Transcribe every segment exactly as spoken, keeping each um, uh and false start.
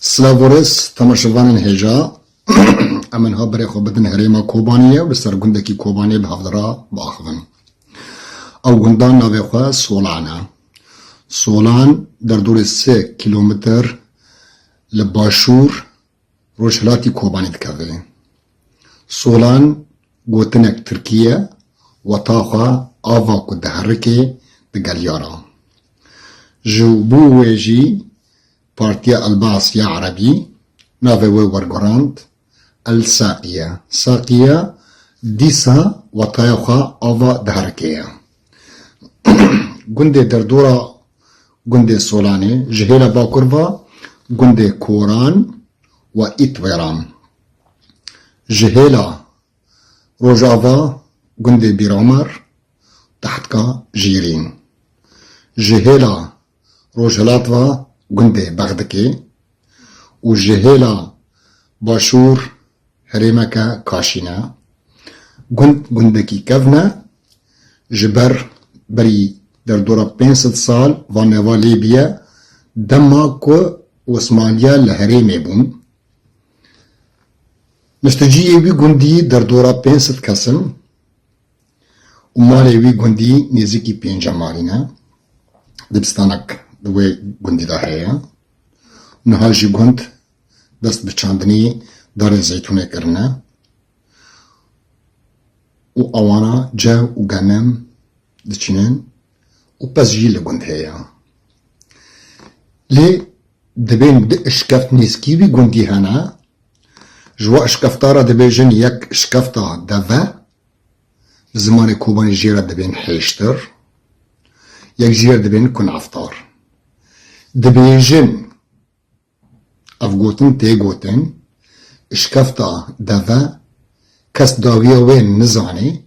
Silav û rêz temaşevanên hêja. Em ên ha berê xwe bidin herêma Kobaniyê û li ser gundekî Kobaniyê bi hevdira biaxivin. Ew gundan navê xwe Solan e. Solan derdorê sê kîlometr li başûr rojhilatî Kobanî dikeve. Solan gotinek tirkî ye, weta xwe ava ku diherike digeliyara. Ji bo wê jî Partiya Elbas ya Erebî navê wê wergorand El Saqiye. Saqiye dîsa wetaya xwe ava diherike ye. Gundê derdora gundê Solanê ji hêla bakur ve gundê Koran we Îtwêran. Ji hêla rojava gundê Bîr Omer, Tehtka Jîrîn. Ji hêla rojhilat ve gundê Bexdikê û ji hêla başûr herêmeke Kaşîn e. Gund gundekî kevn e, ji ber berî derdora pênc sed sal va neva lê bîye, dema ku Osmaniya li herêmê bûn. Nişteciyê wî gundî derdora pênc sed kes in û malê wî gundî nêzîkî pênca malî ne. Dibistanek di wê gundî de heye. Niha jî gund dest bi çandinî darê zeytûnê kirine û ewana cew û genim diçînin û pez jî li gund heye. Lê dibên du işkeft nêzkî wî gundî hene. Ji we işkefta re dibêjin yek işkefta deve, bi zimanê Kobanî jê re dibên hêştir, yek jê re dibên kunaftar. Dibêjin, ev gotin tê gotin, işkefta deve kes dawiya wê nizanê,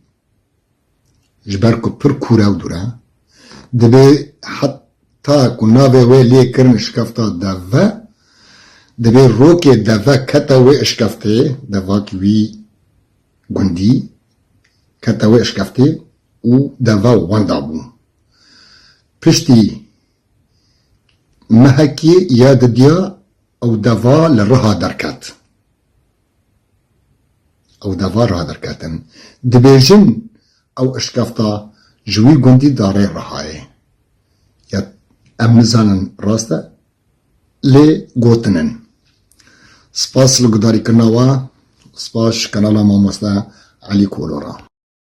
ji ber ku pir kûr e û dûr e, dibê heta ku navê wê lê kirin işkefta deve, dibê rokê deve kete wê işkeftê, devakî wî gundî kete wê işkeftê û deve wenda bû. Piştî mehekê ya didiya ew deva li riha derket. Ew deva riha derketin. Dibêjin ew işkefta ji wî gundî darê rihayê. Ya em nizanin rast e, lê gotinin. Spas li gudarîkirina we, spas ji kanala mamoste Elî Kolo re.